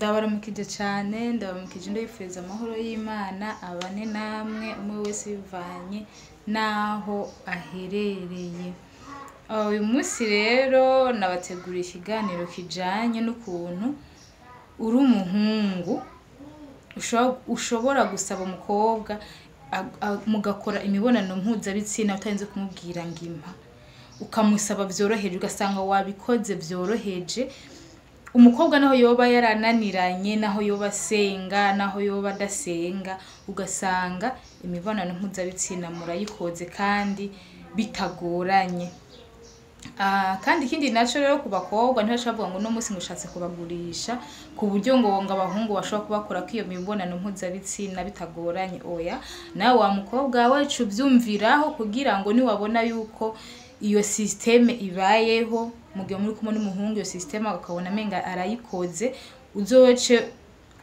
Ndabaramukije cane, ndabaramukije ndabifuriza amahoro y'Imana abane namwe, umwe wese bivanye n'aho aherereye. Uyu munsi rero nabateguriye ikiganiro kijanye n'ukuntu uri umuhungu ushobora gusaba umukobwa mugakora imibonano mpuzabitsina utarinze kumubwira ngo impa, ukamusaba vyoroheje, ugasanga wabikoze vyoroheje. Umukobwa naho yoba yarananiranye, naho yoba asenga, naho yoba adasenga, ugasanga imibonano mpuzabitsina murayikoze kandi bitagoranye. Kandi ikindi naco rero, ku bakobwa ntibashobora kuvuga ngo uno munsi ngo ushatse kubagurisha ku buryo ngo abahungu bashobora kubakorako iyo mibonano mpuzabitsina bitagoranye. Oya, nawe wa mukobwa we ca uvyumviraho kugira ngo niwabona yuko iyo système ibayeho mu gihe muri kumwe n'umuhungu, iyo système ukabona amenga arayikoze, uzoce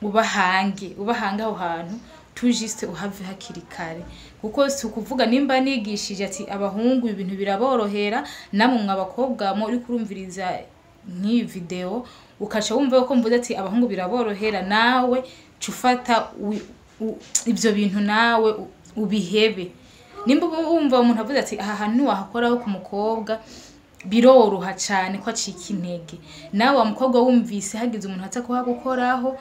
ubahange, ubahange aho hantu tout juste, uhave hakiri kare. Kuko si ukuvuga nimba nigishije ati abahungu ibintu biraborohera, namwe mwa bakobwa muri kurumviriza nk'iyi video ukaca wumva ko mvuze ati abahungu biraborohera, nawe ca ufata ivyo bintu nawe ubihebe. Nimba wumva umuntu avuze ati aha hantu wahakoraho ku mukobwa biroroha cane ko acika intege, nawe wa mukobwa wumvise hagize umuntu aza kuhagukoraho,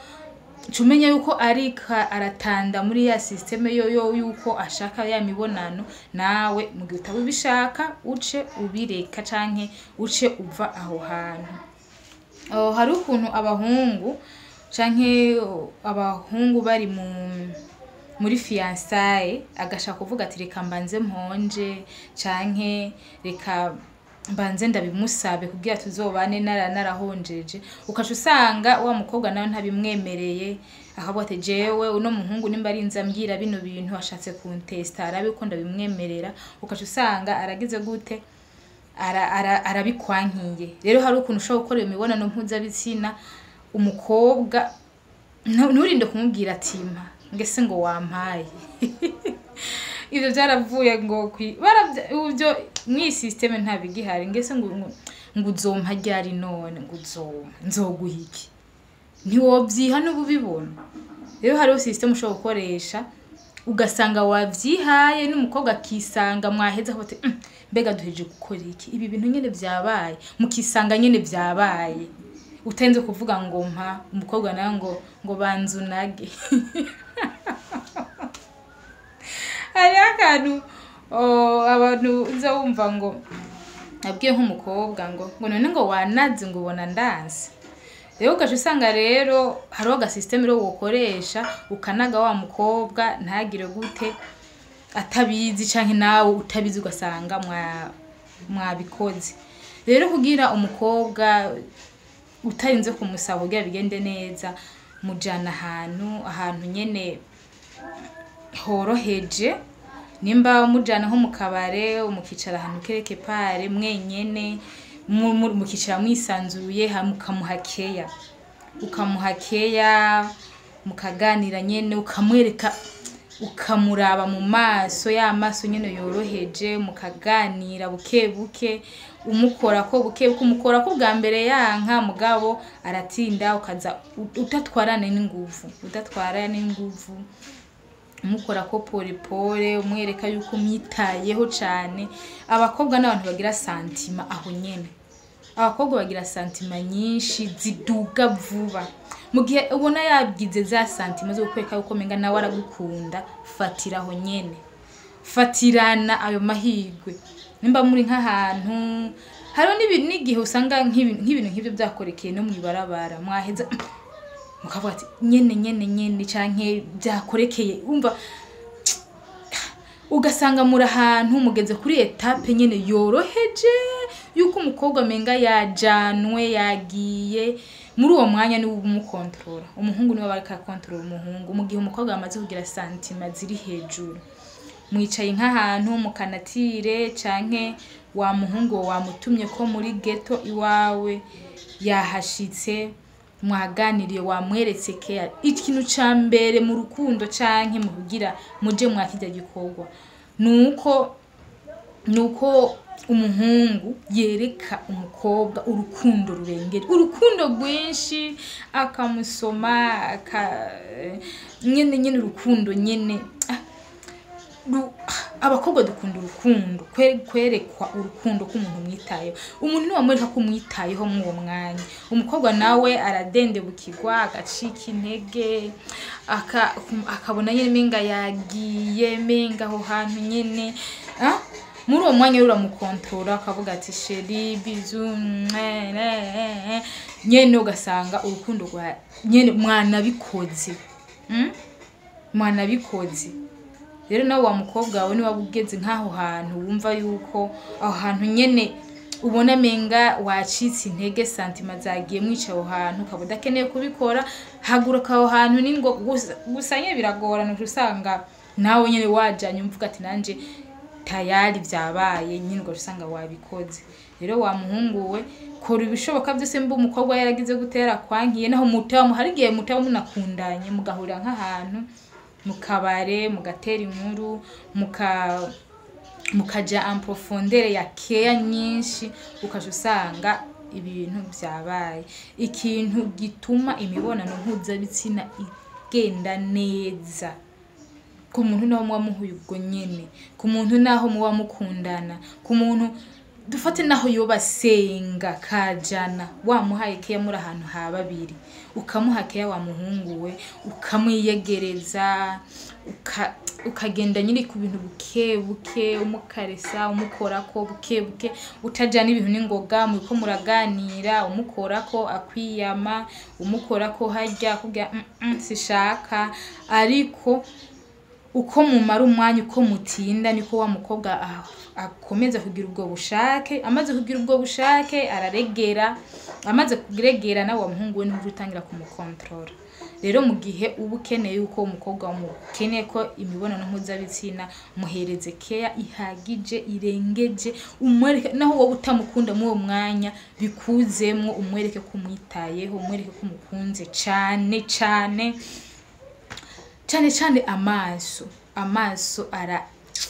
ca umenya yuko ariko aratanda muri ya système yo yuko ashaka ya mibonano. Nawe mu gihe utaba ubishaka, uce ubireka canke uce uva aho hantu. Hari ukuntu abahungu canke abahungu bari muri fiançailles agashaka kuvuga ati reka mbanze mponje canke reka mbanze ndabimusabe kugira tuzobane narahonjeje, ukaca usanga wa mukobwa nawe ntabimwemereye, akavuga ati jewe uno muhungu nimba arinze ambwira bino bintu ashatse kuntesta arabe ko ndabimwemerera. Ukaca usanga aragize gute? Arabikwankiye. Rero hari ukuntu ushobora gukora iyo mibonano mpuzabitsina umukobwa nturinde kumubwira ati mpa, ngese ngo wampaye. Ivyo vyaravuye ngo ivyo mw'iyi système ntabigihari. Ngese ngo uzompa ryari none? Ngo uzompa, nzoguha iki? Ntiwovyiha n'ububibona. Rero hariho système ushobora gukoresha ugasanga wavyihaye, n'umukobwa akisanga mwaheza akavuga ati: Mbega duhejeje gukora iki? Ibi bintu nyene vyabaye." Mukisanga nyene vyabaye utarinze kuvuga ngo mpa. Umukobwa nawe ngo banza unage. Hariho akantu, oh, abantu uza wumva ngo abwiye nk'umukobwa ngo none ngo wanaze, ngo ubona ndanse. Rero ugaca usanga rero hariho agasystème rero wokoresha ukanaga wa mukobwa ntagire gute, atabizi canke nawe utabizi, ugasanga mwabikoze. Rero kugira umukobwa utarinze kumusaba, kugira bigende neza, mujana ahantu nyene horoheje. Nimba mujana nko mu kabare, mukicara ahantu quelque part mwenyene, mukicara mwisanzuye, hama ukamuha keya, ukamuha keya, mukaganira nyene, ukamwereka, ukamuraba mu maso, ya maso nyene yoroheje, mukaganira buke buke, umukorako buke buke. Umukorako bwa mbere yanka, mugabo aratinda, ukaza udatwarana n'inguvu, udatwarana n'inguvu, umukorako pole pole, umwereka yuko umwitayeho cane. Abakobwa n'abantu bagira sentiments aho nyene. Abakobwa bagira sentiments nyinshi ziduga vuba. Mu gihe ubona yagize za sentiments zo kukwereka yuko menga nawe aragukunda, fatira aho nyene, fatirana ayo mahirwe. Nimba muri nk'ahantu, hariho n'igihe usanga nk'ibintu nk'ivyo vyakorekeye no mw'ibarabara, mwaheza mukavuga ati nyene nyene nyene, canke vyakorekeye wumva, ugasanga muri ahantu mugeze kuri étape nyene yoroheje yuko umukobwa amenga yajanwe, yagiye. Muri uwo mwanya niwe umukontorora, umuhungu niwe aba ariko arakontorora umuhungu. Mu gihe umukobwa yamaze kugira sentiments ziri hejuru, mwicaye nk'ahantu mukanatire, canke wa muhungu wamutumye ko muri ghetto iwawe yahashitse, mwaganiriye, wamweretse care. Ikintu ca mbere mu rukundo canke mu kugira muje mwakirya gikorwa nuko Umuhungu yereka umukobwa urukundo rurengera, urukundo rwinshi, akamusoma nyene nyene urukundo nyene. Abakobwa dukunda urukundo, kwerekwa urukundo k'umuntu umwitayeho. Umuntu niwamwereka ko umwitayeho mw'uwo mwanya, umukobwa nawe aradendebukirwa, agacika intege, akabona nyene menga yagiye, menga aho hantu nyene. Muri uwo mwanya rero uramukontorora, akavuga ati chéri, bisous, nyene ugasanga urukundo rwa nyene mwanabikoze. Mwanabikoze. Rero nawe wa mukobwa wawe, niba ugeze nk'aho hantu wumva yuko aho hantu nyene ubona menga wacitse intege, sentiments zagiye mwica, aho hantu ukaba udakeneye kubikora, haguruka aho hantu. Ningo gusa nyene biragorana, uca usanga nawe nyene wajanye umvuga ati nanje tayari vyabaye nyine, ugaca usanga wabikoze. Rero wa muhungu we, kora ibishoboka byose. Mba umukobwa yaragize gutera kwankiye, naho mutaba, hari igihe mutaba munakundanye, mugahurira nk'ahantu mu kabare, mugatera inkuru, mukaja en profondeur ya keya nyinshi, ukaca usanga ibintu vyabaye. Ikintu gituma imibonano mpuzabitsina igenda neza ku muntu naho muba muhuye ubwo nyene, ku muntu naho muba mukundana, ku muntu dufate naho yoba asenga kajana, wamuhaye keya muri ahantu ha babiri, ukamuha keya wa muhungu we, ukamwiyegereza, ukagenda nyine ku bintu buke buke, umukaresa, umukorako buke buke, utajana ibintu n'ingoga, muriko muraganira, umukorako akwiyama, umukorako harya akubwira sishaka. Ariko uko mumara umwanya, uko mutinda, niko wa mukobwa akomeza kugira ubwo bushake. Amaze kugira ubwo bushake araregera, amaze kuregera nawe wa muhungu we niho utangira kumukontorora. Rero mu gihe uba ukeneye yuko umukobwa umukeneye ko imibonano mpuzabitsina, muhereze keya ihagije, irengeje, umwereke naho wowe utamukunda muri uwo mwanya bikuzemwo, umwereke ko umwitayeho, umwereke ko umukunze cane cane cane cane. Amaso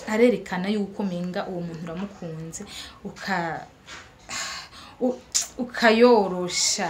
arerekana yuko menga uwo muntu uramukunze, ukayorosha.